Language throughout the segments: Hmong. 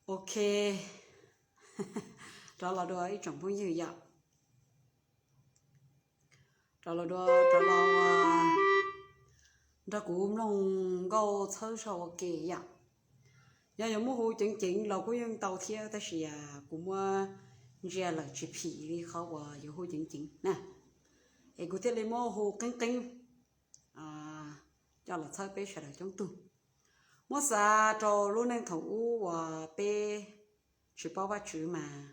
Ok, rov los dua ib tsoom phooj ywg yom. Rov los dua, rov los nrog kuv mloog nkauj txhawb zog ua ke yom. Yog yuav muab hu ceev ceev los kuj yeej tau thiab, tab sis kuv muab ntsia lawm tsis phim li qhov uas yuav hu ceev ceev na. Es kuv thiaj li muab hu qeeb qeeb coj los txhawb peb sawv daws coob tug. Muab xav rau lub neej thaum ub uas peb tsis paub Vajtswv mas,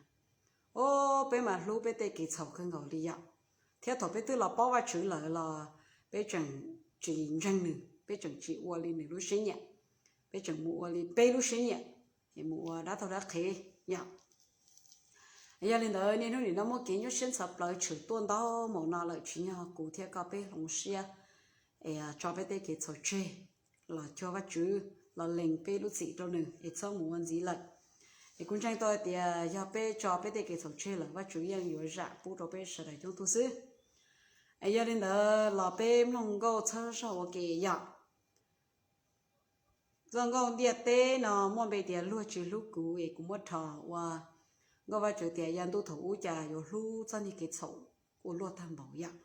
o, peb mas hlub peb tej kev txhaum kawg nkaus li yom. Thiab thaum peb twb los paub Vajtswv lawm los peb tseem tsis ntseeg nws, peb tseem tsis ua li nws lub siab nyiam, peb tseem mus ua li peb lub siab nyiam, es mus ua dab taug dab qhev yom. Yog li ntawd niaj hnub nim no muaj kev nyuaj siab ntxhov plawv tshwm tuaj ntau hmo no lawm, tsim nyog kuv thiab koj peb hloov siab es tso peb tej kev txhaum tseg, los cuag Vajtswv, los lees peb lub txim rau nws es txhob mus ua ntxiv lawm. Es kuv ntseeg tau hais tias yog peb tso peb tej kev txhaum tseg lawm, Vajtswv yeej yuav zam pub rau peb sawv daws coob tug xwb. Es yog li ntawd los peb mloog nkauj txhawb zog ua ke yom. Txoj nkauj ntiaj teb no muaj npe tias Luag Tsis Hlub Kuv, es kuv muab rho ua nkauj Vajtswv tias yog ntuj thaum ub cas yuav hlub txoj niag kev txhaum ua luaj tag npaum yom.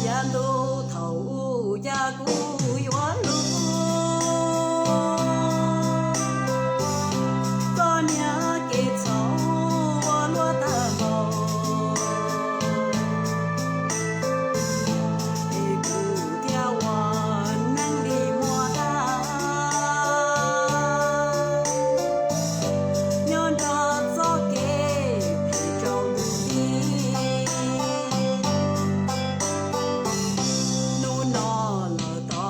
Yav ntuj thaum ub cas kuv yuav hlub txoj niag kev txhaum ua luaj tag npaum. Es kuv thiaj ua neej li muaj dag nyob nrog txoj kev phem tsaus ntuj nti. Hnub no lawm tau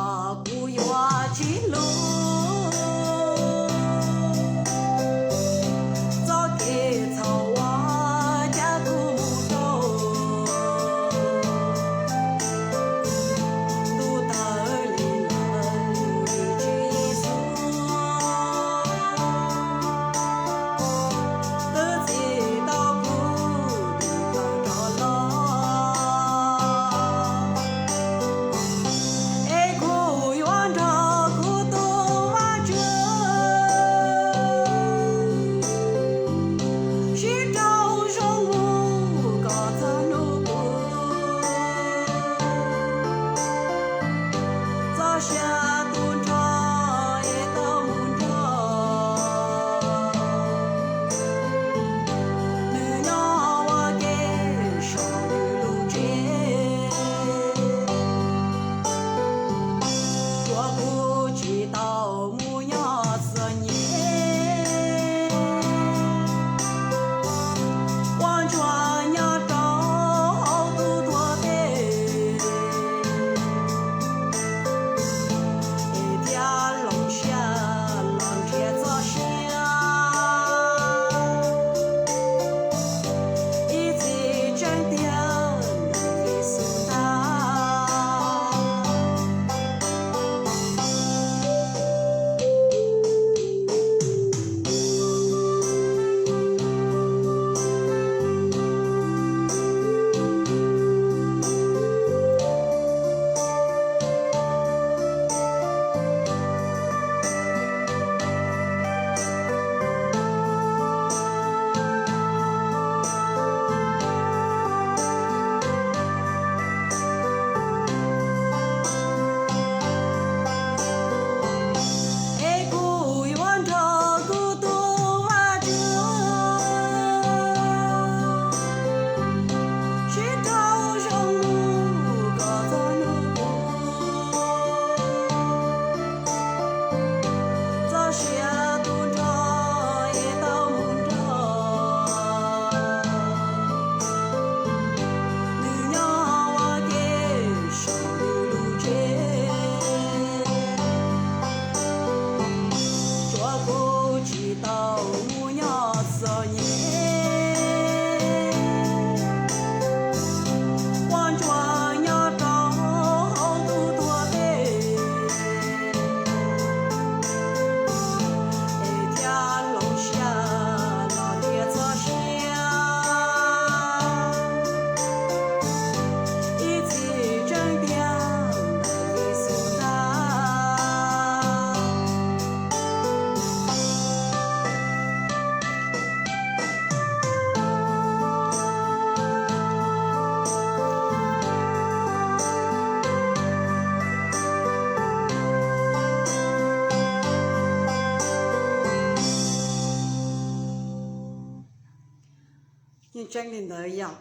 tseeb li ntawd yog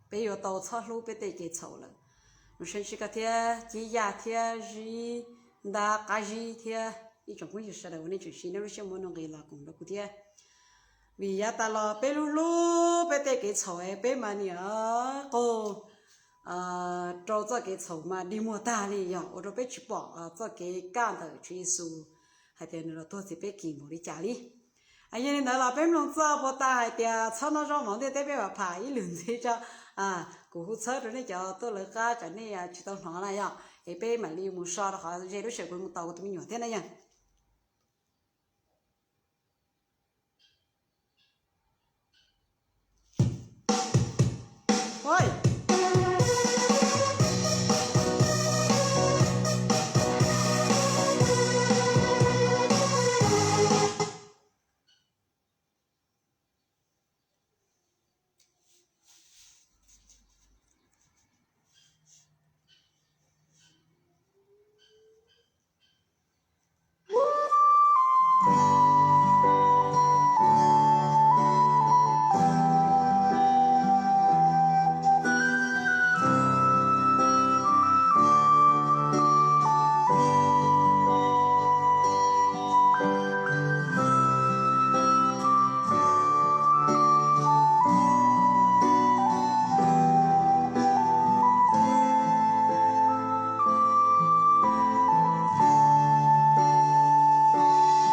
peb yuav tau txhob hlub peb tej kev txhaum lawm. Mus see tsis koj thiab Cib Yaj thiab Zib Ntab Qab Zib thiab ib tsoom phooj ywg sawv daws uas nej tseem siv nej lub siab muaj nuj nqis los koom nrog kuv thiab. Vim yav tas los peb hlub hlub peb tej kev txhaum es peb mas niam qaug rau txoj kev txhaum mas dig muag tag li, yog ua rau peb tsis pom txoj kev kaj ntawm Tswv Yexus hais tias nws los tuag txhiv peb kim npaum li cas li. Yog li ntawd los peb mloog txoj puas tas hais tias txhob noj zaub mov ntiaj teb peb vam pham ib lwm ntxiv tso. Kuv hu txhawb rau nej cov tuaj lawv qab tsam nej tsis tau hnov na yog, es peb mam li mus so rau qhov ze lub sij hawm kuv mus tos kuv tus me nyuam thiab na yog.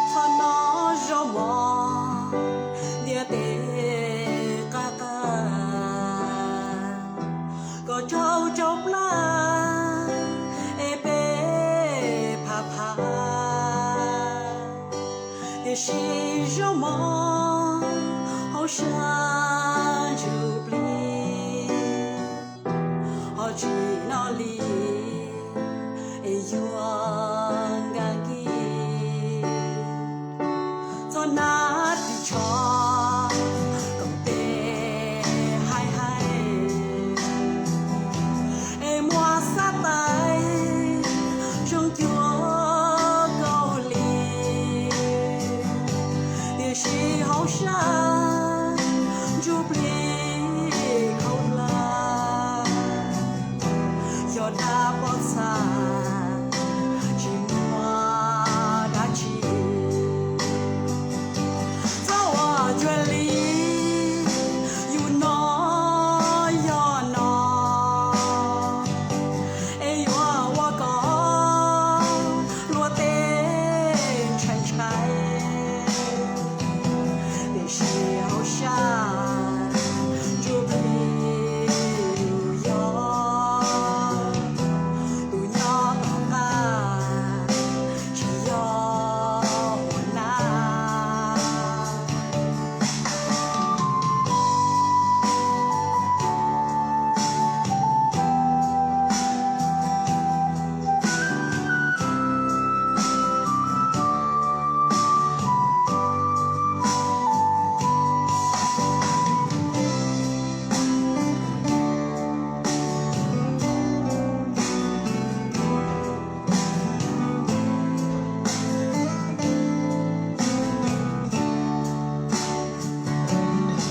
Txhob noj zaub mov ntiaj teb qab qab, kom tsau tsau plab es peb phav phav. Tiam sis zaub mov hauv sab ntsuj plig ho tsis noj li es yuav nkag kis. Txhob hnav ris tsho kaum tes haib haib es muab xab tais zoo cuag kaus hli. Tiam sis hauv sab ntsuj plig khaub hlab, yog dab pob txha tsis muaj dab tsi. Txhob ua cuag li yus no yog no es yuav ua kom luag tej ntshai ntshai. Tiam sis hauv sab ntsuj plig yus yog tus nyob tom qab, tsis yog ua nab.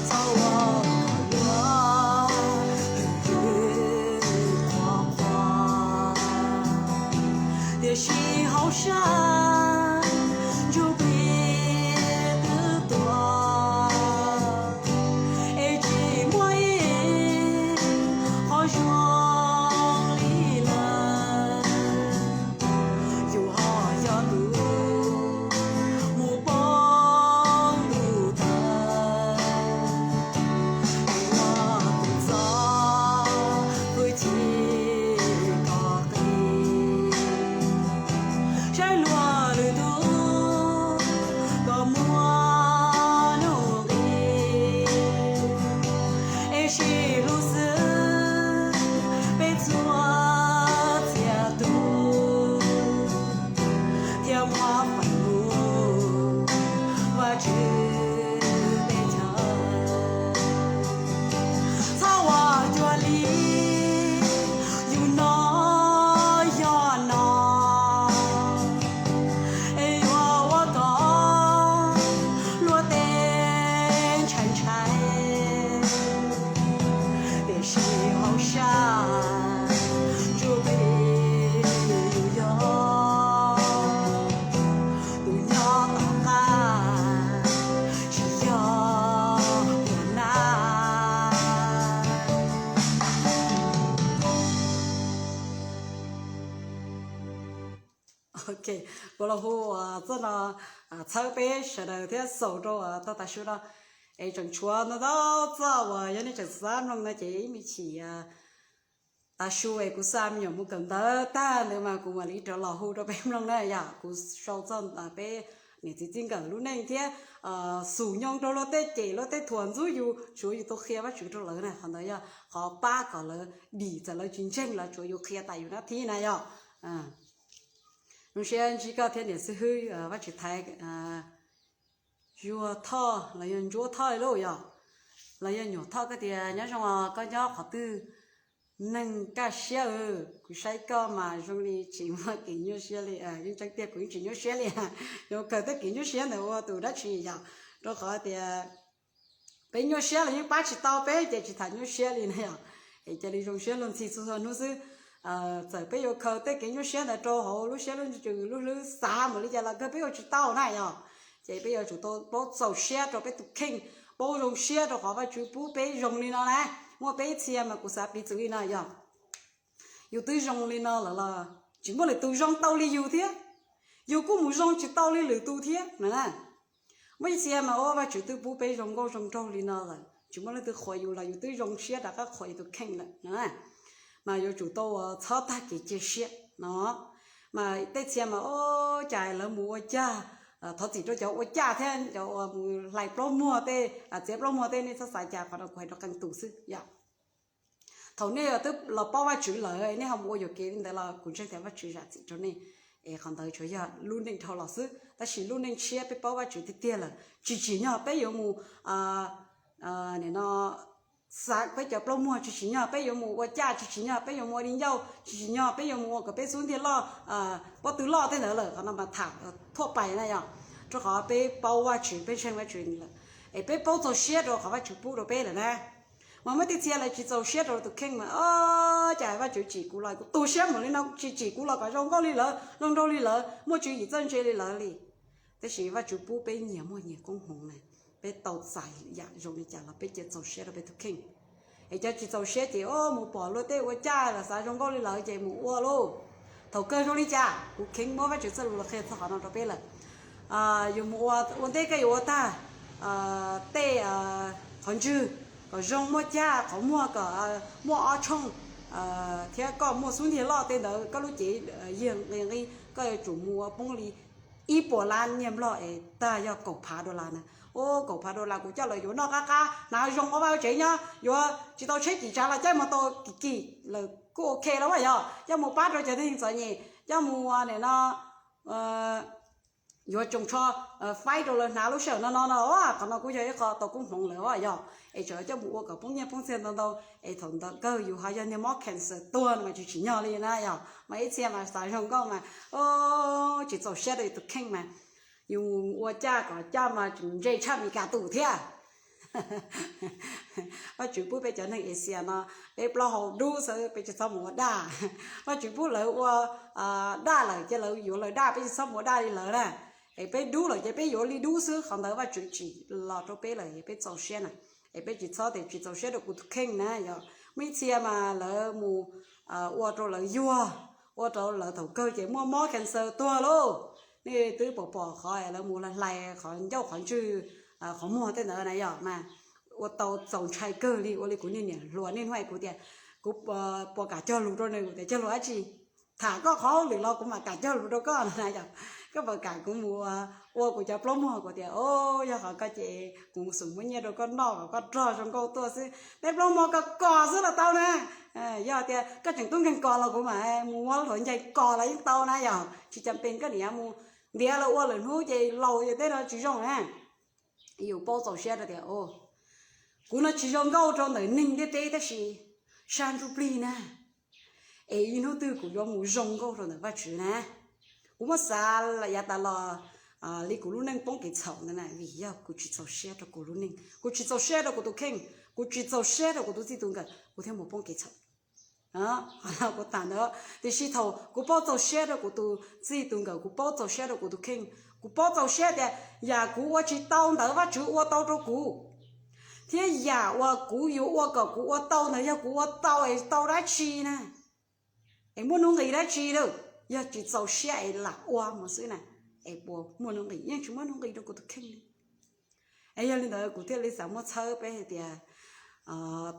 Txhob ua kom luag qhuas qhuas, tiam sis hauv sab ntsuj plig twb tuag es tsis muaj ib qho zoo li lawm. Yus ho yog tus mus poob ntuj tawg, ua tus txo fwj chim kom qis, saib luag Ok, kuv los hu txoj no txhawb peb sawv daws thiab xaus rau tag tav su no. Es tseem tshuav ntau ntau txoj uas yog nej tseem xav mloog no ces ib me chim tav su es kuv xa me nyuam mus kawm ntawv tag ntawd mas kuv mam li rov los hu rau peb mloog na yom. Kuv sau txog peb niam txiv txij nkawm lub neej thiab xus nyoo rau luag tej cem luag tej thuam ntxub yus, tsuav yus tau qhia Vajtswv rau lawv na. Qhov ntawd yog qhov pab kom lawv dim, txawm lawv tsis ntseeg los tsuav yus qhia tas yus nab thib na yom. Zoo siab ntsib koj thiab niam xib hwb Vajtswv Thaiv Zuag Thoj los yog Ntsuab Thoj lauj yom, los yog Nyuam Thoj, koj tias nyob zoo, koj nyob qhov twg? Neeg kaj siab, kuv saib koj mas zoo li tsis muaj kev nyuaj siab li. Yeej tseeb tiag, kuv yeej tsis nyuaj siab li. Yuav kawg tej kev nyuaj siab ntawd ua tus dab tsi yom? Rau qhov tias peb nyuaj siab los yeej pab tsis tau peb ces tsis tham nyuaj siab li na yom. Es cia li zoo siab luag ntxhi txhua txhua hnub xwb. Txawm peb yuav khaws tej kev nyuaj siab ntawd rau hauv lub siab lub ntsws lub hlwb xav npaum li cas los kawg peb ua tsis tau na yom. Ces peb yuav tsum tau paub txaus siab rau peb tus kheej, paub zoo siab rau qhov Vajtswv pub peb zoo li no na. Muaj peb txhia mas kuv xav piv txwv li no yog yus twb zoo li no lawm los tsis muaj lwm tus zoo tau li yus thiab, yus kuj mus zoo tsis tau li lwm tus thiab na. Muaj ib txhia mas ua Vajtswv twb pub peb zoo nkauj zoo nraug li no lawm, tsis muaj leej twg qhuas yus los yus twb zoo siab rov qab qhuas yus tus kheej lawm na. Mas yuav tsum tau txhob tag kev cia siab no. Mas tej txhia mas ua cas lawv mus ua cag, thov txim rau cov ua cag thiab cov uas mus hlais plaub muag tej, txiav plaub muag tej, nej txhob xav cas, qhov no kuv hais rau qee tus xwb yom. Thaum nej twb los paub Vajtswv lawm nej ho mus ua yuam kev li ntawd los kuv ntseeg tias Vajtswv zam txim rau nej. Es qhov ntawd tsuas yog lub neej dhau los xwb, tab sis lub neej tshiab peb paub Vajtswv tiag tiag lawm tsis tsim nyog peb yuav mus, nim no, xav peb cov plaub muag, tsis tsim nyog peb yuav mus ua caj, tsis tsim nyog peb yuav mus ua di ncauj, tsis tsim nyog peb yuav mus ua kom peb xub ntiag loj, pob tw loj tej ntawd lawm, qhov no mas tham thuaj pais na yom. Rau qhov peb paub Vajtswv, peb ntseeg Vajtswv lawm, es peb paub txaus siab rau qhov Vajtswv pub rau peb lawm na. Mas muaj tej txhia lawv tsis txaus siab rau tus kheej mas, o, cas Vajtswv tsim kuv los kuv tu siab npaum li no, tsis tsim kuv los kom zoo nkauj li lawv, zoo nraug li lawv, muaj tswv yim txawj ntse li lawv li. Tab sis Vajtswv pub peb nyias muaj nyias koob hmoov na, peb tau txais yam zoo li cas los peb cia txaus siab rau peb tus kheej. Es cov tsis txaus siab ces o mus pom luag tej ua caj los xav zoo nkauj li lawv ces mus ua lauj. Thaum kawg zoo li cas kuv kheev muab Vajtswv txoj lus los qhia txog qhov no rau peb lawm. Yus mus ua, ua ntej koj yuav ua tag tej qhov ntswg kom zoo, muaj caj qhov muag kom muaj ob tshooj, thiab koj muaj xub ntiag loj tej ntawd, koj lub cev yig nqi nqi, koj yuav tsum mus ua poob li ib puas lab nyiaj Nplog es tag yog kaum phav dollar na. O, kaum phav dollar kuv coj lawv yuav noj qab qab, hnav zoo ua vaj ua tsev nyob, yuav tsis tau tsheb cim tsav los caij mus tau kim kim lawm kuj ok los as yog, coj mus pab rau cov neeg txom nyem, coj mus nim no yuav tsoos tsho faib rau lawv hnav lub sij hawm no no no, qhov no kuj yog ib qho tau koob hmoov lawm as yog. Es tseem coj mus ua kom poob nyiaj poob txiag ntau ntau, es thaum ntawd kawg yus ho yog niag mob cancer tuag no mas tsis tsim nyog li na yog. Mas ib txhia mas xav zoo nkauj mas tsis txaus siab rau yus tus kheej mas yus ua caj kom caj mas tseem ntse tshaj Meskas tus thiab. Vaj tswv pub peb cov neeg Asia no, peb plaub hau dub xwb, peb tsis txhob mus ua daj. Vaj tswv pub lawv ua daj lawm ces lawv yuav lawv daj, peb tsis txhob mus ua daj li lawv na. Es peb dub lawm ces peb yuav li dub xwb, qhov ntawd Vaj tswv tsim los rau peb lawm es peb txaus siab na. Es peb tsis txhob tias tsis txaus siab rau kuv tus kheej na yog. Muaj ib txhia mas lawv mus ua rau lawv yuag, ua rau lawv thaum kawg ces muaj mob cancer tuag lauj. Nej twb pom pom qhov lawv mus hlais qhov ncauj qhov ntswg, qhov muag tej ntawd na yog mas ua tau txaus ntshai kawg li. Ua li kuv niag niam hluas niaj hnub hais kuv tias kuv puas kam cog lus rau nws, kuv tias cog lus dab tsi, tham koj qhov hauj lwm los kuv mam kam cog lus rau koj no na yog. Koj puas kam kuv mus ua kuv cov plaub muag? Kuv tias o, yog qhov koj ces kuv xub muab nyiaj rau koj noj kom koj rog zoo nkauj tuaj xwb. Neb plaub muag koj kos xwb los tau na. Yog tias koj tseem tub nkeeg kos los kuv mam mus muab hluav ncaig kos los yeej tau na yog, tsis cas pes koj niam mus ntiav los ua lwm hnub ces laus ces tej no tsis zoo na. Yus paub txaus siab rau tias o, kuv no tsis zoo nkauj rau ntawm neeg ntiaj teb tab sis sab ntsuj plig na, es ib hnub twg kuv yuav mus zoo nkauj rau ntawm Vajtswv na. Kuv muab xav yav tas los li kuv lub neej poob kev txhaum ntawd na vim yog kuv tsis txaus siab rau kuv lub neej, kuv tsis txaus siab rau kuv tus kheej, kuv tsis txaus siab rau kuv tus txij tus nkawm, kuv thiaj mus poob kev txhaum. Qhov no kuv tham ntawd, tiam sis thaum kuv paub txaus siab rau kuv tus txij tus nkawm, kuv paub txaus siab rau kuv tus kheej, kuv paub txaus siab tias yam kuv ua tsis tau ntawd Vajtswv ua tau rau kuv, thiab yam uas kuv yuav ua kom kuv ua tau ntawd yog kuv ua tau es tau dab tsi na, es muaj nuj nqis dab tsi lawm. Yog tsis txaus siab es lam ua mus xwb na, es puas muaj nuj nqis? Yeej tsis muaj nuj nqis rau kuv tus kheej li. Es yog li ntawd kuv thiaj li xav muab txhawb peb hais tias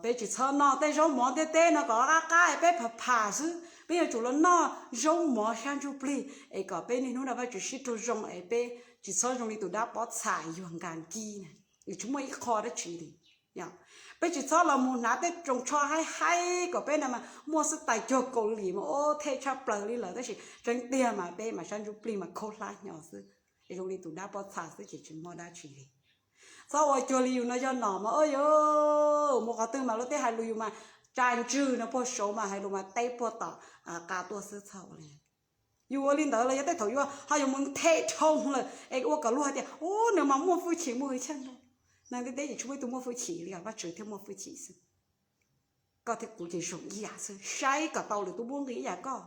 peb tsis txhob noj tej zaub mov ntiaj teb no kom qab qab es peb pham pham xwb. Peb yuav tsum los noj zaub mov sab ntsuj plig es kom peb niaj hnub no Vajtswv sib raug zoo es peb tsis txhob zoo li tus dab pob txha yuag nkas kib na, tsis muaj ib qho dab tsi li. Peb tsis txhob los mus hnav tej tsoos tsho haib haib kom peb no mas muaj xwb tais cuag Kaus Lim mas ua thej tshaj plaws li lawm, tab sis tseeb tiag mas peb mas sab ntsuj plig mas khaub hlab hnyo xwb, zoo li tus dab pob txha xwb ces tsis muaj dab tsi li. Txhob ua cuag li yus no yog nom mas, o yus mus qhov twg mas luag tej hais lus yus mas tsa ntswg no puag saud mas hais lus mas teb puag tom qa tuaj xwb, txhob ua li. Yus ua li ntawd los yog tej thaum yuav ho yuav mus them dhau lawm es ua kom luag hais tias, u, nws mas muaj hwj chim muaj hwj chim rau. Neeg ntiaj teb ces tsis muaj ib tug muaj hwj chim li, Vajtswv thiaj muaj hwj chim xwb. Koj thiab kuv ces zoo ib yam xwb, saib kom tau lwm tus muaj nqis ib yam koj.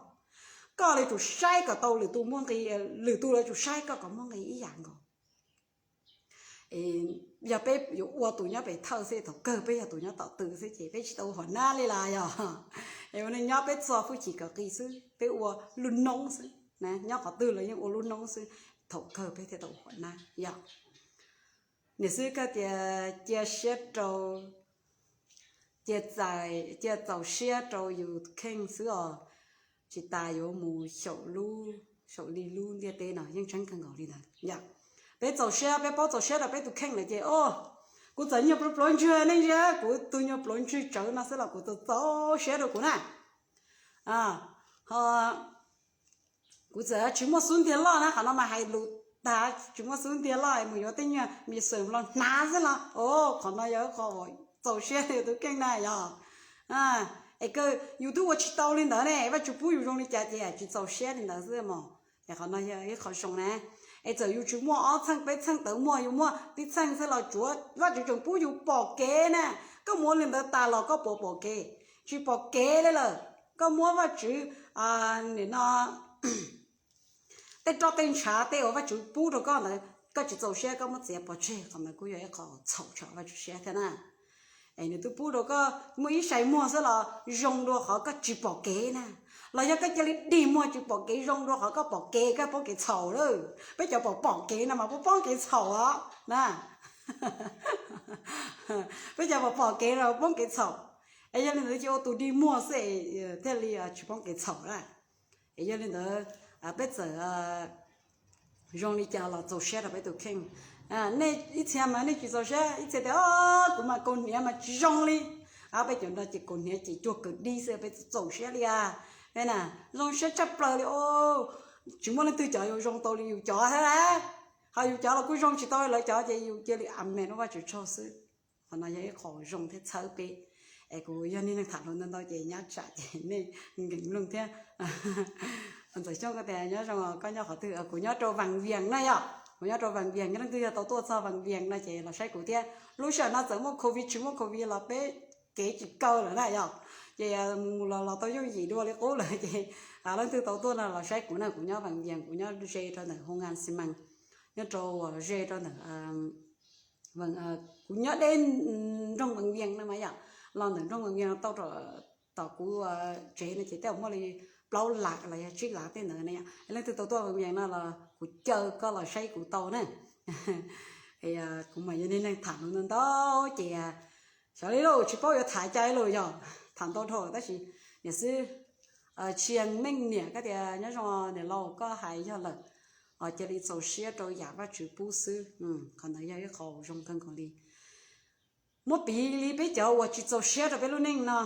Koj li tsum saib kom tau lwm tus muaj nqis, lwm tus los tsum saib koj kom muaj nqis ib yam nkaus. Yog peb yuav ua tus nyob pem thawj xwb, thaum kawg peb yog tus nyob tom tw xwb ces peb tsis tau ua hom nab li las yog. Es ua neej nyob peb txo hwj chim kom qis xwb, peb ua lub noob xwb, nyob qhov twg los yeej ua lub noob xwb, thaum kawg peb thiaj tau ua hom nab yog. Niam xwb koj tias cia siab rau, cia txaus siab rau yus kheej xwb os, tsis tas yuav mus xyaum lub, xyaum li lub ntiaj teb no yeej tseeb kawg nkaus li ntawd yom. Peb txaus siab, peb paub txaus siab rau peb tus kheej lawm ces, o, kuv txom nyuag pluav ntswg neej ntsia, kuv tus nyuag pluav ntswg tsawv no xwb los kuv txaus txaus siab rau kuv na. Ho kuv txawm tsis muaj xub ntiag loj na, qhov no mas hais lus tag, tsis muaj xub ntiag loj mus yuav tej nyuag mis xeem los hnav xwb los, o, qhov no yog qhov uas txaus siab rau tus kheej na yog. Es kawg yus twb ua tsis tau li ntawd ne, Vajtswv pub yus zoo li cas ces tsis txaus siab li ntawd xwb mog. Es qhov no yog ib qho zoo na. Es txawm yus tsis muaj ob txheej peb txheej tawv muag, yus muaj tib txheej xwb los tsuav Vajtswv tseem pub yus pom kev na. Koj mus ua li ntawd tas los koj puas pom kev? Tsis pom kev li lawm. Koj muab Vajtswv, nim no tej roj tej ntshav tej uas Vajtswv pub rau koj ntawd koj tsis txaus siab, koj muab txiav pov tseg, qhov ntawd kuj yog ib qho txhaum tshaj Vajtswv siab thiab na. Es nws twb pub rau koj muaj ib sai muag xwb los zoo dua qhov koj tsis pom kev na. Los yog koj cia li dig muag tsis pom kev zoo dua qhov koj pom kev, koj poob kev txhaum lawm. Peb cov pom pom kev no mas poob poob kev txhaum os na. Peb cov pom pom kev no poob kev txhaum. Es yog li ntawd cia ua tus dig muag xwb thiaj li tsis poob kev txhaum na. Es yog li ntawd peb txawm zoo li cas los txaus siab rau peb tus kheej. Nej ib txhia mas nej tsis txaus siab, ib txhia tias, o, kuv mas kaus hniav mas tsis zoo li. Peb cov no ces kaus hniav ces cuag kaus dib xwb, peb txaus siab li a. Peb na zoo siab tshaj plaws li, o, tsis muaj leej twg cov yuav zoo tau li yus cov thiab na. Ho yus cov los kuj zoo tsis tau lawv cov ces yus cia li amees rau Vajtswv tsaug xwb. Qhov no yog ib qho zoo thiab txhawb peb. Es kuv yog niag neeg tham hluas ntau ntau ces nyab tsam ces nej nkees mloog thiab. Ntxawm Xyooj koj tias nyob zoo, koj nyob qhov twg? Kuv nyob rau Vaj Vias na yom, kuv nyob rau Vaj Vias, nyob leej twg yog tau tuaj txog Vaj Vias no ces los saib kuv thiab. Lub sij hawm no txawm muaj covid tsis muaj covid los peb kev tsis kaw lawm na yom, ces mus mus los los tau yooj yim dua li qub lawm ces leej twg tau tuaj no los saib kuv na, kuv nyob Vaj Vias, kuv nyob ze rau ntawm Hoo Ngan Xi Mas, nyob rau uas ze rau ntawm kuv nyob deb nroog Vaj Vias no mas yom, los ntawm nroog Vaj Vias no tau tom kuv tsev no ces tej zaum muaj li plaub lav los yog tsib lav tej ntawd na yom. Leej twg tau tuaj Vaj Vias no los kuv caw koj los saib kuv tau na. Kuv mas yog niag neeg tham hluas ntau ntau ces xyov li lauj, tsis paub yuav tham cas li lauj yog, tham ntau dhau tab sis niam xwb. Tsis yeej meej niam koj tias nyob zoo niam laus, koj hais yog lawm, cia li txaus siab rau yam Vajtswv pub xwb. Qhov ntawd yog ib qho zoo kawg nkaus li. Muab piv li peb cov uas tsis txaus siab rau peb lub neej no,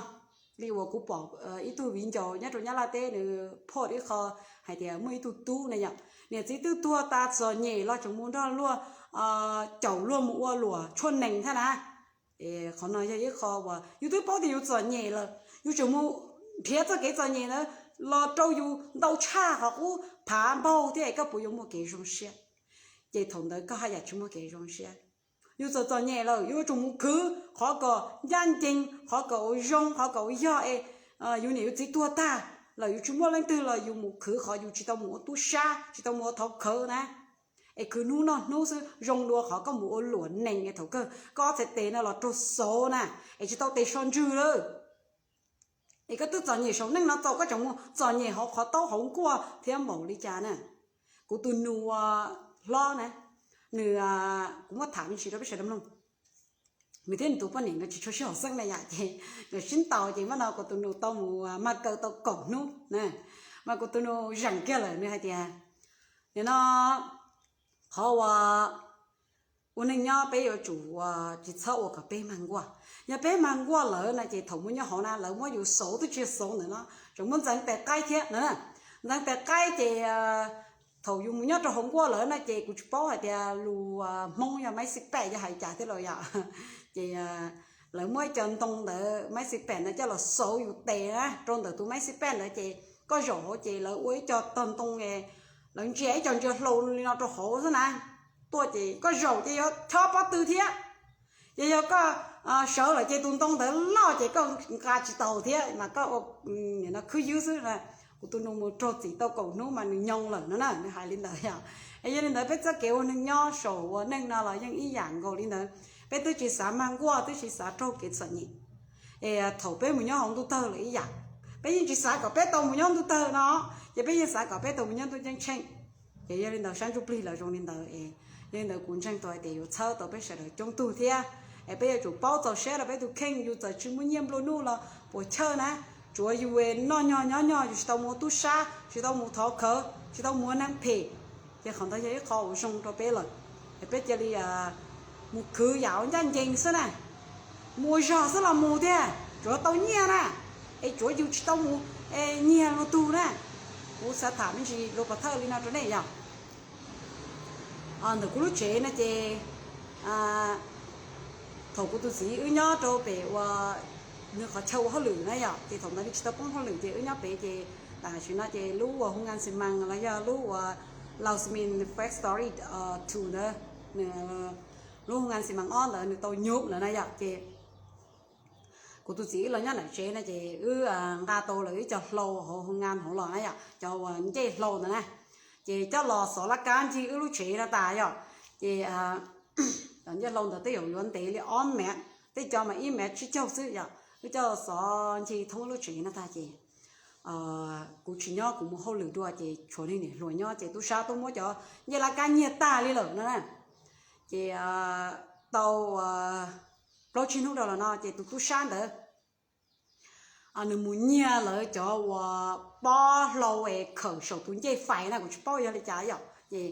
li uas kuv pom ib tug viv ncaus nyob rau Nyab Laj teb nws post ib qho hais tias muaj ib tug tub na yom, niam txiv twb tuag tas txom nyem los tseem mus nrog luag caum luag mus ua luam tshuaj nees thiab na. Qhov no yog ib qho uas yus twb paub tias yus txom nyem lawm, yus tseem mus nrhiav txoj kev txom nyem ntawd los rau yus ntau tshaj qhov qub phav npaug thiab es koj puas yuav muaj kev zoo siab? Ces thaum ntawd koj haj yam tsis muaj kev zoo siab. Yus txom txom nyem lawm yus yuav tsum mus khwv qhov kom ncaj ncees, qhov kom ua zoo, qhov kom ua yog es yus niam yus txiv tuag tag lawm yus tsis muaj leej twg los yus mus khwv qhov yus tsis tau mus ua tub sab, tsis tau mus ua thov khawv na. Es khwv hnub noj hnub xwb zoo dua qhov koj mus ua luam nees es thaum kawg koj ob txhais tes no los raug xauv na, es tsis tau tes so ntswg lawm. Es koj twb txom nyem saum neej no txaus koj tseem mus txom nyem hauv qhov taub hauv nkuaj thiab npaum li cas na? Kuv tus nus hlob na, nws, kuv muab tham me ntsis rau peb sawv daws mloog. Nws thiab nws tus poj niam nkawd tsis tshua sib haum xeeb na yom, ces nkawd sib ntaus ces mas no kuv tus nus tau mus mag kaw tau kaum hnub na, mas kuv tus nus zeem kiag lawm nws hais tias, nim no qhov uas ua neej nyob peb yuav tsum tsis txhob ua kom peb mag nkuaj. Yog peb mag nkuaj lawm no ces thaum mus nyob hauv na lawv muab yus xauv twb tsis xauv ntawm no, tseem muab ntxeev tes qaib thiab na. Ntxeev tes qaib ces thaum yus mus nyob rau hauv nkuaj lawm na ces kuv tsis paub hais tias lus Hmoob yog maiv xib pem yog hais cas thiab los yom. Ces lawv muab ib co ntoo ntawd maiv xib pem ntawd coj los xauv yus tes na rau ntawm tus maiv xib pem ntawd ces koj zaum hauv ces lawv ua ib co tog ntoo, lawv ntsia ib co ntsia hlau li no rau hauv xwb na. Tuaj ces koj zaum ces yuav chob pob tw thiab. Ces yog koj sawv lawm ces tus ntoo ntawd loj ces koj nqa tsis taus thiab mas koj ua khwb ywb xwb. Kuv tus nus mus raug txim tau kaum hnub mas nws nyoo lawm no na, nws hais li ntawd yom. Es yog li ntawd peb txoj kev ua neeg nyob saum ua neej no los yeej ib yam nkaus li ntawd. Peb twb tsis xav mag nkuaj, twb tsis xav raug kev txom nyem. Es thaum peb mus nyob hauv ntuj tawg lawm ib yam, peb yeej tsis xav kom peb tau mus nyob ntuj tawg no, ces peb yeej xav kom peb tau mus nyob ntuj ceeb tsheej. Ces yog li ntawd sab ntsuj plig los zoo li ntawd es, yog li ntawd kuv ntseeg tau hais tias yuav txhawb tau peb sawv daws coob tug thiab. Es peb yuav tsum paub txaus siab rau peb tus kheej, yus txawm tsis muaj nyiaj nplua nuj los puas chawj na, tsuav yus noj nyog nyob nyog yus tsis tau mus ua tub sab, tsis tau mus thov khawv, tsis tau mus ua neeg phem, ces qhov ntawd yog ib qho uas zoo rau peb lawm. Es peb cia li mus khwv yam ua ncaj ncees xwb na, mus ua zog xwb los mus tiag, tsuav tau nyiaj na, es tsuav yus tsis tau mus nyiag luag tug na. Kuv xav tham me ntsis lus pov thawj li no rau nej yom. Ntawm kuv lub tsev no ces thaum kuv tus txiv wb nyob rau pem uas nws qhov chaw ua hauj lwm na yom, ces thaum ntawd nws tsis tau poob hauj lwm ces wb nyob pem ces tam sim no ces lub uas hu ngan xi mas los yog lub uas Lau Xi Min Factory two ntawd, lub hu ngan xi mas ob ntawd nws tau nyuj lawm na yom, ces kuv tus txiv wb los nyob nram tsev no ces wb nqa tau lawv ib co hlau hauv hu ngan hauv los na yom, cov uas ncej hlau ntawd na, ces coj los xov laj kab ncig wb lub tsev no tas yom, ces cov ncej hlau ntawd tej zaum yuav ntev li ob mev, tej co mas ib mev tsib caug xwb yom, wb coj los xov ncig thoob wb lub tsev no tag ces kuv tsis nyob kuv mus hauj lwm dua ces tshuav niag niam hluas nyob ces tub sab tuaj muab cov ncej laj kab nyiag tag li lawm no na. Ces tau plaub tsib hnub dhau los no ces tus tub sab ntawd nws mus nyiag lawv cov uas pob hlau es khawm saum tus ncej fais na, kuv tsis paub yog li cas yom, ces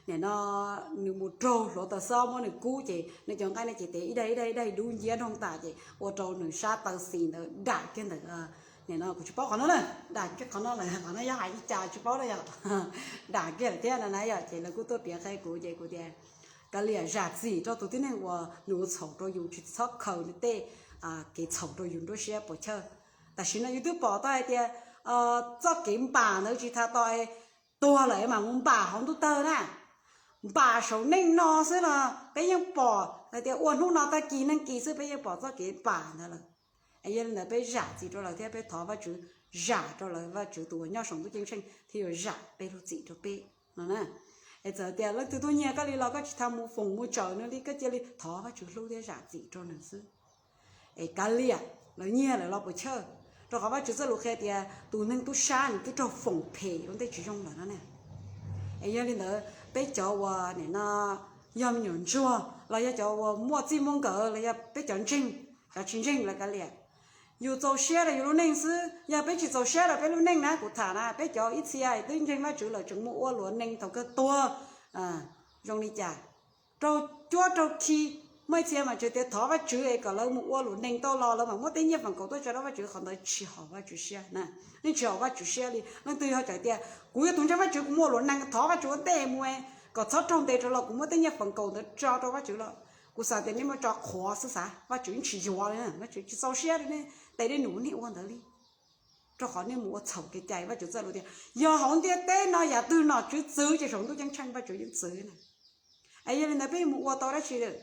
nim no nws mus raug hluav taws xob muab nws kub ces nws cov nqaij no ces tes ib daig ib daig ib daig dub nciab nroog tas ces ua rau nws sab taw xis ntawd dam kiag ntawm, nim no kuv tsis paub qhov no na, dam kiag qhov no lawm, qhov no yog hais li cas tsis paub na yom, dam kiag lawm thiab no na yom, ces lawv kuj tuaj piav qhia kuv ces kuv tias kav liam zam txim rau tus tib neeg uas nws ua txhaum rau yus, tsis txhob khaws nws tej kev txhaum rau yus nruab siab puas chawj. Tam sim no yus twb pom tau hais tias txoj kev npam ntawd tsis tas tau tuag lawm mas mus npam hauv ntuj tawg na, npam saum neej no xwb no peb yeej pom hais tias ua hnub no tag kis neeg kis xwb peb yeej pom txoj kev npam ntawd lawm. Es yog li ntawd peb zam txim rau lawv thiab peb thov Vajtswv zam rau lawv, Vajtswv tus uas nyob saum ntuj ceeb tsheej thiaj yuav zam peb lub txim rau peb no na. Es txawm tias leej twg tuaj nyiag koj li los koj tsis tas mus foom mus tsawm nws li, koj cia li thov Vajtswv hlub thiab zam txim rau nws xwb. Es kav liam, lawv nyiag lawm los puas chawj, rau qhov Vajtswv txoj lus qhia tias tus neeg tub sab nws twb raug foom phem ua ntej tsis zoo lawm no na. Es yog li ntawd peb cov uas nim no yog me nyuam ntsuag los yog cov uas muaj txij muaj nkawm los yog peb cov ntseeg, cov tsis ntseeg los kav liam, yus txaus siab rau yus lub neej xwb. Yog peb tsis txaus siab rau peb lub neej na, kuv tham na, peb cov ib txhia twb ntseeg Vajtswv lawm tseem mus ua luam nees thaum kawg tuag zoo li cas, raug cuab raug khi. Muaj ib txhia mas tseem tias thov Vajtswv es kom lawv mus ua luam nees tau los lawv mam muab tej nyiaj feem kaum tuaj tso rau Vajtswv, qhov ntawd tsis haum Vajtswv siab na. Yeej tsis haum Vajtswv siab li. Leej twg yog tseem tias kuv yog tus ntseeg Vajtswv kuv muaj luam nees thov Vajtswv ua ntej mus kom txhob raug ntes rau los kuv muab tej nyiaj feem kaum ntawd tso rau Vajtswv los, kuv xav tias nej muaj tso qhuav xwb xav, Vajtswv yeej tsis yuav li, Vajtswv tsis txaus siab li nej tes dej num nej ua ntawd li. Rau qhov nej mus ua txhaum kev cai Vajtswv txoj lus tias yog hauv ntiaj teb no yam twg nom tswv txwv ces saum ntuj ceeb tsheej Vajtswv yeej txwv na. Es yog li ntawd peb mus ua tau dab tsi lawm?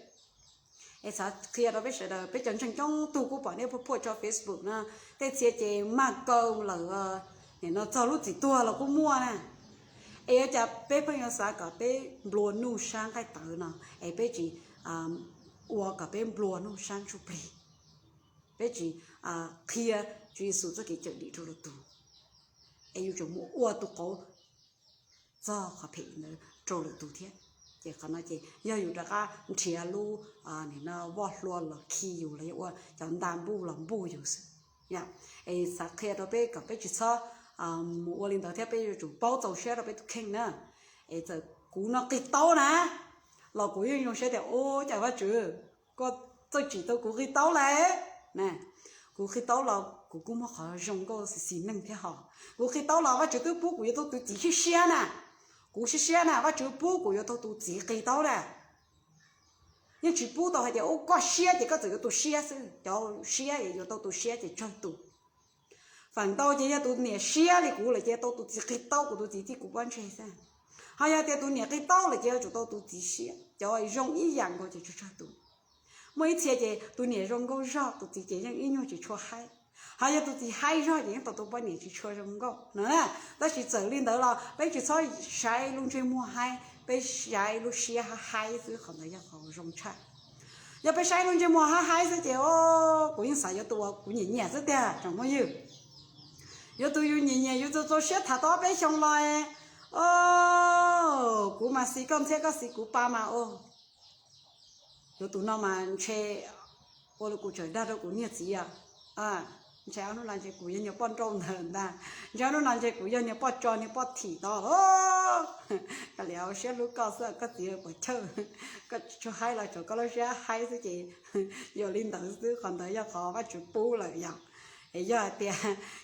Es xav qhia rau peb sawv daws, peb cov ntseeg coob tug kuj pom nej phuaj phuaj tso Facebook no, tej txhia ces mag kaw lawm, nim no txog lub txim tuag los kuj muaj na. Es ua cas peb pheej yuav xav kom peb nplua nuj sab nqaij tawv no es peb tsis ua kom peb nplua nuj sab ntsuj plig? Peb tsis qhia Tswv Yexus txoj kev cawm dim rau lwm tus, es yus tseem mus ua tus qauv txog qhov phem ntawd rau lwm tus thiab. Ces qhov no ces yog yus rov qab nrhiav lub voj hlua los khi yus los yog ua cov nta npuj los npuj yus xwb. Es xav qhia rau peb kom peb tsis txhob mus ua li ntawd thiab peb yuav tsum paub txaus siab rau peb tus kheej na. Es txawm kuv no qig taub na, los kuv yeej zoo siab tias, ua cas Vajtswv, koj txawj tsim tau kuv qig taub lawm. Kuv qig taub los kuv kuj muaj qhov zoo nkauj xis xis neej thiab hos. Kuv qig taub los Vajtswv twb pub kuv yuav tau tus txiv siab siab na. Kuv siab siab na, Vajtswv pub kuv yuav tau tus txiv qig taub na. Yeej tsis pub tau hais tias, ua koj siab ces koj txawm yuav tus siab xwb. Cov siab yuav tau tus siab ces tsawg tus. Feem ntau ces yog tus niam siab li kuv lawm ces tau tus txiv qig taub, kuv tus txiv tij kuv pob ntseg xwb. Ho yog tias tus niam qig taub lawm ces yuav tsum tau tus txiv siab. Cov zoo ib yam nkaus ces tsawg tsawg tus. Muaj ib txhia ces tus niam zoo nkauj zog, tus txiv ces yeej ib nyuag tsis tshua haib. Ho yog tus txiv haib zog ces yeej tau tus poj niam tsis tshua zoo nkauj no. Tab sis txawm li ntawd los peb tsis txhob saib lub ntsej muag haib, peb saib lub siab haib xwb, qhov ntawd yog qhov zoo tshaj. Yog peb saib lub ntsej muag haib haib xwb ces kuv yeej xav yuav tus uas kuv nyiam nyiam xwb tiag tsoom phooj ywg. Yuav tus yus nyiam nyiam yus txaus txaus siab tham tau ob peb xyoos los, kuv mas xis koj ntxhiab koj xis kuv pa mas, yuav tus no mas ntshe ua li kuv tseem dag rau kuv niag txiv os. Ntshe ob hnub no ntshe kuv yog niag poj nrauj ntawd ntag, ntshe ob hnub no ntshe kuv yog niag poj tso niag poj thim tod. Kav liam, siab hlub koj xwb koj txiv puas chawj, koj tsis tshua haib los tsuav koj lub siab haib xwb ces yog li ntawd xwb, qhov ntawd yog qhov Vajtswv pub lawm yom. Es yog hais tias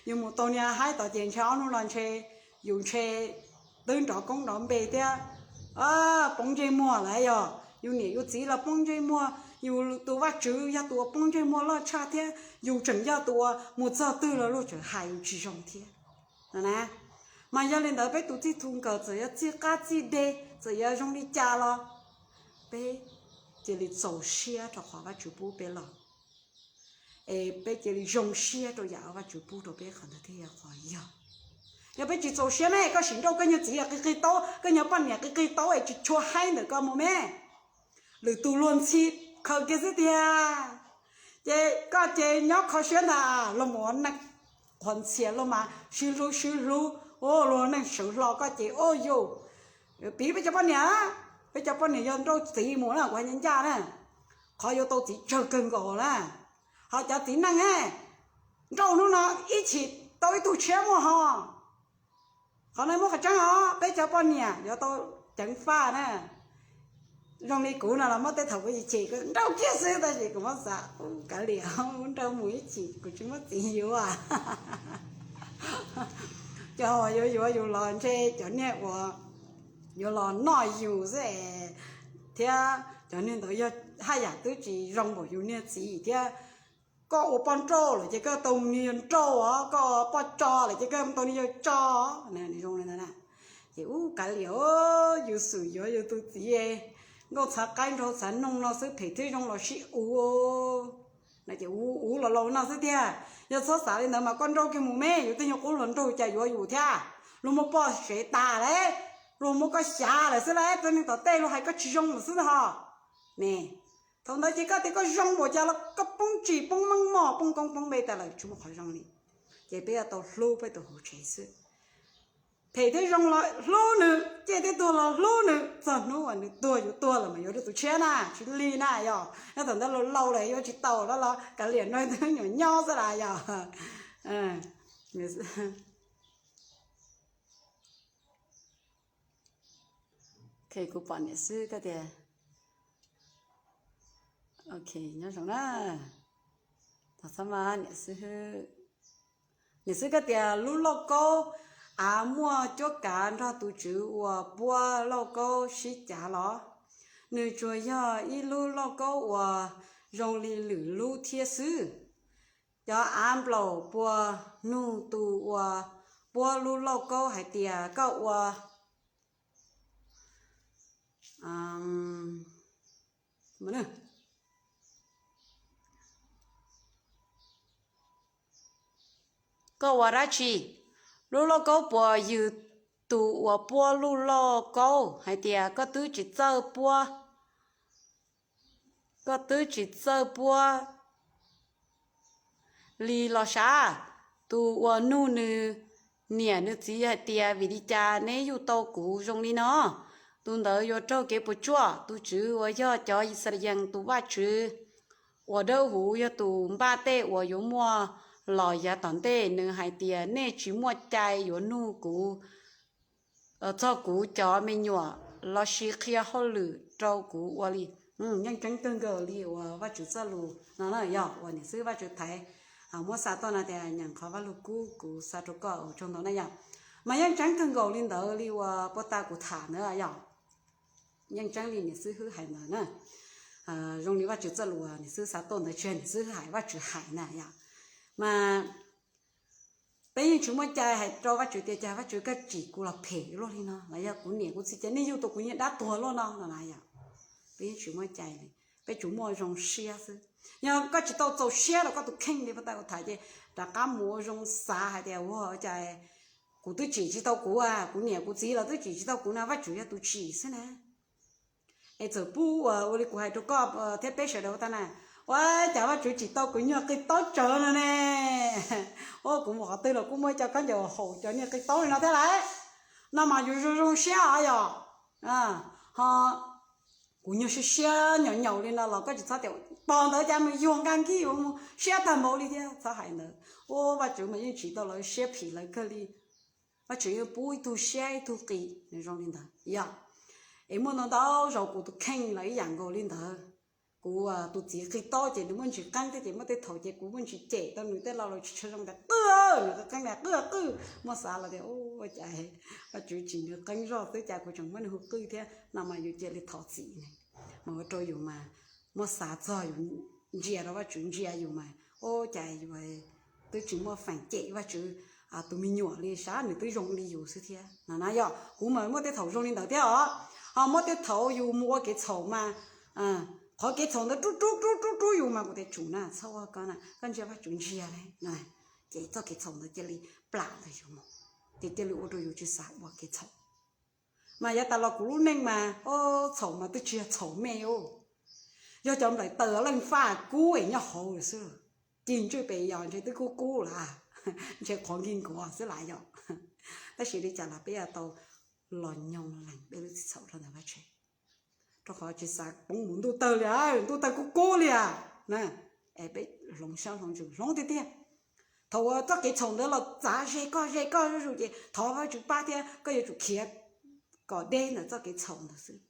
yus mus tau niag haib tod ces ntshe ob hnub no ntshe yus ntshe twb nrov koob nrov npe thiab poob ntsej muag lawm yog. Yus niam yus txiv los poob ntsej muag, yus tus Vajtswv yog tus uas poob ntsej muag loj tshaj thiab yus tseem yog tus uas mus txog twg los luag tseem hais yus tsis zoo thiab. Mas yog li ntawd peb tus txij tus nkawm txawm yuav txij qab txij deg, txawm yuav zoo li cas los peb cia li txaus siab rau qhov Vajtswv pub peb los, es peb cia li zoo siab rau yam uas Vajtswv pub rau peb, qhov ntawd thiaj yog qhov yog. Yog peb tsis txaus siab ne, koj sim nrauj koj nyuag txiv qig qig taub, koj nyuag poj niam qig qig taub es tsis tshua haib ntawm koj mus me, lwm tus luag ntxhi khaws kiag xwb tiag. Ces koj ces nyob kho siab ntag, luag mus ua neej qhuas ntxhias luag mas sib hlub sib hlub, luag neej sawv hlo koj ces ua yus. Piv peb cov poj niam, peb cov poj niam yog nrauj txiv mus na, kuv hais ncaj ncaj na, qhov yuav tau txiv tsawg kawg nkaus na. Ho cov txiv neej, nrauj hnub no ib chim tau ib tug tshiab muaj ho. Qhov no muab qhov tseeb os, peb cov poj niam yuav tau ceev faj na. Zoo li kuv no los muab tej thaum kuv chim chim kuv nrauj kiag xwb, tab sis kuv muab xav, kav liam, nrauj mus ib chim kuv tsis muab txiv yuav. Cov uas yuav yuav yus los ntshe cov niag uas yuav los noj yus xwb es, thiab cov niag ntawd yog haj yam twb tsis zoo npaum yus niag txiv thiab. Koj ua poj nrauj lawm ces koj tau niag nrauj os, koj poj tso lawm ces koj tau niag yawg tso. Zoo li ntawd na. Ces ub, kav liam, yus xum yuav yus tus txiv nkauj txhav qaib nraug txhav noog no xwb phem thiab zoo los sib uv. Ces uv uv los laus no xwb tiag. Yog txhob xav li ntawd mas koj nrauj kiag mus me, yus tej nyuag qub hluas nraug cas yuav yus thiab. Luag muaj poj sev tas lawm, luag muab koj xyav lawm xwb lauj, txoj neeg tom tej luag hais koj tsis zoo lawm xwb ho. Ne, thaum ntawd ces koj tias koj zoo npaum cas los koj poob tsim poob meej mom poob koob poob npe tas lawm, tsis muaj qhov zoo li. Ces peb yuav tau hlub peb tus hauv tsev xwb. Phem thiab zoo los hlub nws, ciaj thiab tuag los hlub nws, txog hnub uas nws tuag yus tuag lawm mas yuav tus tshiab na, tsis li na yog. Nyob thaum ntawd laus laus lawm yuav tsis tau los kav liam, no twb nyuam nyob xwb las yog. Kuv pom niam xwb koj tias, ok, nyob zoo na. Txhob mas niam xwb, niam xwb koj tias lub lauj kaub av muaj cuab kav nrog tus tswv uas puab lauj kaub sib cav los? Nws tsuas yog ib lub lauj kaub uas zoo li lwm lub thiab xwb. Cov av nplaum puas nug tus uas puab lub lauj kaub hais tias koj ua koj ua dab tsi? Lub lauj kaub puas yws tus uas puab lub lauj kaub hais tias koj twb tsis txawj puab, koj twb tsis txawj puab li los sav. Tus uas nug nws niam nws txiv hais tias vim li cas neb yuj tau kuv zoo li no, tus ntawd yuav raug kev puas tsuaj. Tus Tswv uas yog cov Yixalayees tus Vajtswv uas dawb huv yog tus npaj tej uas yuav muaj los yav tom ntej. Nws hais tias nej tsis muaj cai yuav nug kuv txog kuv cov me nyuam lossis qhia hauj lwm rau kuv ua li. Yeej tseeb kawg nkaus li uas Vajtswv txoj lus no na yog uas niam xib hwb Vajtswv thaiv muab xa tuaj no tias nyeem qhov Vajluskub kuv xa rau koj ua tsaug ntau na yog. Mas yeej tseeb kawg nkaus li ntawd li uas puag ta kuv tham ntawd yog. Yeej tseeb li niam xib hwb hais ntawd na. Zoo li Vajtswv txoj lus niam xib hwb xa tuaj ntawd tsis yog niam xib hwb hais, Vajtswv hais na yog. Mas peb yeej tsis muaj cai hais rau Vajtswv tias cas Vajtswv koj tsim kuv los phem luaj li no los yog kuv niam kuv txiv ces nej yuj tau kuv niag dab tuag luaj no no na yog. Peb yeej tsis muaj cai li, peb tsuas muaj zoo siab xwb. Yog koj tsis tau txaus siab rau koj tus kheej li puag ta kuv tham ces rov qab mus ua zoo xav hais tias ua cas kuv twb tsim tsis tau kuv, kuv niam kuv txiv los twb tsim tsis tau kuv no, Vajtswv yog tus tsim xwb na. Es txawm pub ua li kuv hais rau koj thiab peb sawv daws ua tau na, ua cas Vajtswv tsim tau kuv nyuag qi taub tsawv no ne. Ua kuv mus qhov twg los kuj muaj cov khaub ncaws haum cov niag qi taub li no thiab lawm. No mas yus zoo zoo siab os yog. Ho kuv nyuag siab siab nyaum nyaum li no los koj tsis txhob tias pog ntawd cas mus yuag nqa nkij ua mus siab tag npaum li thiab, txhob hais ntawd. Ua Vajtswv mas yeej tsim tau lawv siab phim lawv kawg li. Vajtswv yeej pub ib tug siab ib tug qi nws zoo li ntawd yog. Es muaj ntau ntau zaus kuv tus kheej los ib yam nkaus li ntawd. Kuv tus txiv qi taub ces nws muaj ntsis qeeb thiab ces muaj tej thaum ces kuv muaj ntsis cem tau nws tej lo lus tsis tshua zoo tias qwj, nws qeeb tias qwj qwj, muaj xav los tias ua cas Vajtswv tsim nws qeeb zog xwb cas kuv tseem muab nws hu qwj thiab no mas yus cia li thov txim ne. Mas ua rau yus mas muaj xav txog yus ntsia rau Vajtswv ntsia yus mas ua cas yus twb tsis muaj feem cem Vajtswv tus me nyuam li sab nws twb zoo li yus xwb thiab no na yog. Kuv mas muaj tej thaum zoo li ntawd thiab os. Ho muaj tej thaum yus mus ua kev txhaum mas qhov kev txhaum ntawd rub rub rub rub rub yus mas kuv tias tsum na txhob ua ko na, koj ntsia Vajtswv ntsia li, ces txoj kev txhaum ntawd cia li plam ntawm yus mus, ces cia li ua rau yus tsis xav ua kev txhaum. Mas yav tas los kuv lub neej mas txhaum mas twb tsis yog txhaum me, yog cov nplaim taws leej faj kub es nyob hauv lawm xwb. Cig ntswj pes yos ntshe twb kub kub lawm, ntshe qhuav nkig nkuav xwb lawm yom. Tab sis li cas los peb yuav tau los nyoog lees peb lub txim txhaum rau ntawm Vajtswv, rau qhov tsis xav poob mus ntuj tawg li, ntuj tawg kub kub li na. Es peb hloov sab hloov ntsws hloov tiag tiag. Thaum uas txoj kev txhaum ntawd los txav ze koj ze koj zuj zus ces thov Vajtswv pab thiab koj yuav tsum khiav kom deb ntawm txoj kev txhaum ntawd xwb,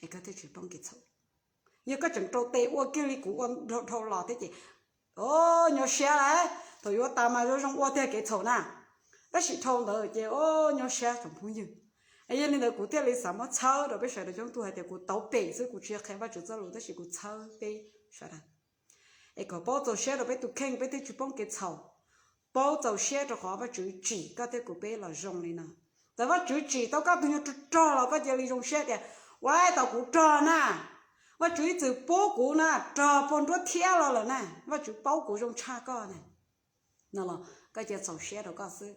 es koj thiaj tsis poob kev txhaum. Yog koj tseem rau tes ua kiag li kuv ua dhau los thiab ces o, nyob siab lawm. Thaum yuav tas mas zoo zoo ua tiag kev txhaum na, tab sis dhau ntawd ces o, nyob siab tsoom phooj ywg. Yog li ntawd kuv thiaj li xav muab txhawb rau peb sawv daws coob tug hais tias kuv tau pem xwb, kuv tsis yog qhia Vajtswv txoj lus tab sis kuv txhawb peb sawv daws es kom paub txaus siab rau peb tus kheej peb thiaj tsis poob kev txhaum. Paub txaus siab rau qhov Vajtswv tsim koj thiab kuv peb los zoo li no. Txawm Vajtswv tsim tau koj tus nyuag rog rog los koj cia li zoo siab tias ua tau kuv rog na, Vajtswv ib txwm pub kuv na rog puag nruab thiab los lawm na, Vajtswv paub kuv zoo tshaj koj na. No los koj cia txaus siab rau koj xwb.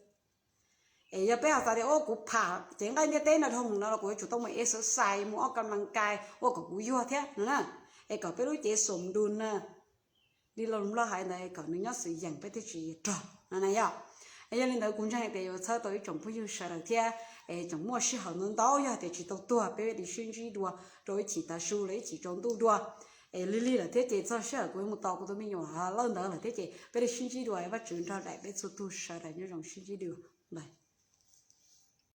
Es yog peb ho xav tias ua kuv pham cev nqaij ntiaj teb no dhau mus no los kuv yuav tsum tau mus exercise mus ob kam las kais ua kom kuv yuag thiab no na. Es kom peb lub cev xum du na, li los nplog hais ntawd kom nws nyob xwm yeem peb thiaj tsis rog no na yog. Yog li ntawd kuv ntseeg hais tias yuav txhawb tau ib tsoom phooj ywg sawv daws thiab. Es tseem muaj sij hawm ntau ntau yog tias tsis tau tuag peb li sib ntsib dua rau ib chim tav su los ib chim tsaus ntuj dua. Es lig lig lawm thiab ces txog sij hawm kuv yuav mus tos kuv tus me nyuam lawm ntawd lawm thiab ces peb li sib ntsib dua, Vajtswv nrog daim peb txhua tug sawv daws nyob zoo sib ntsib dua npawg.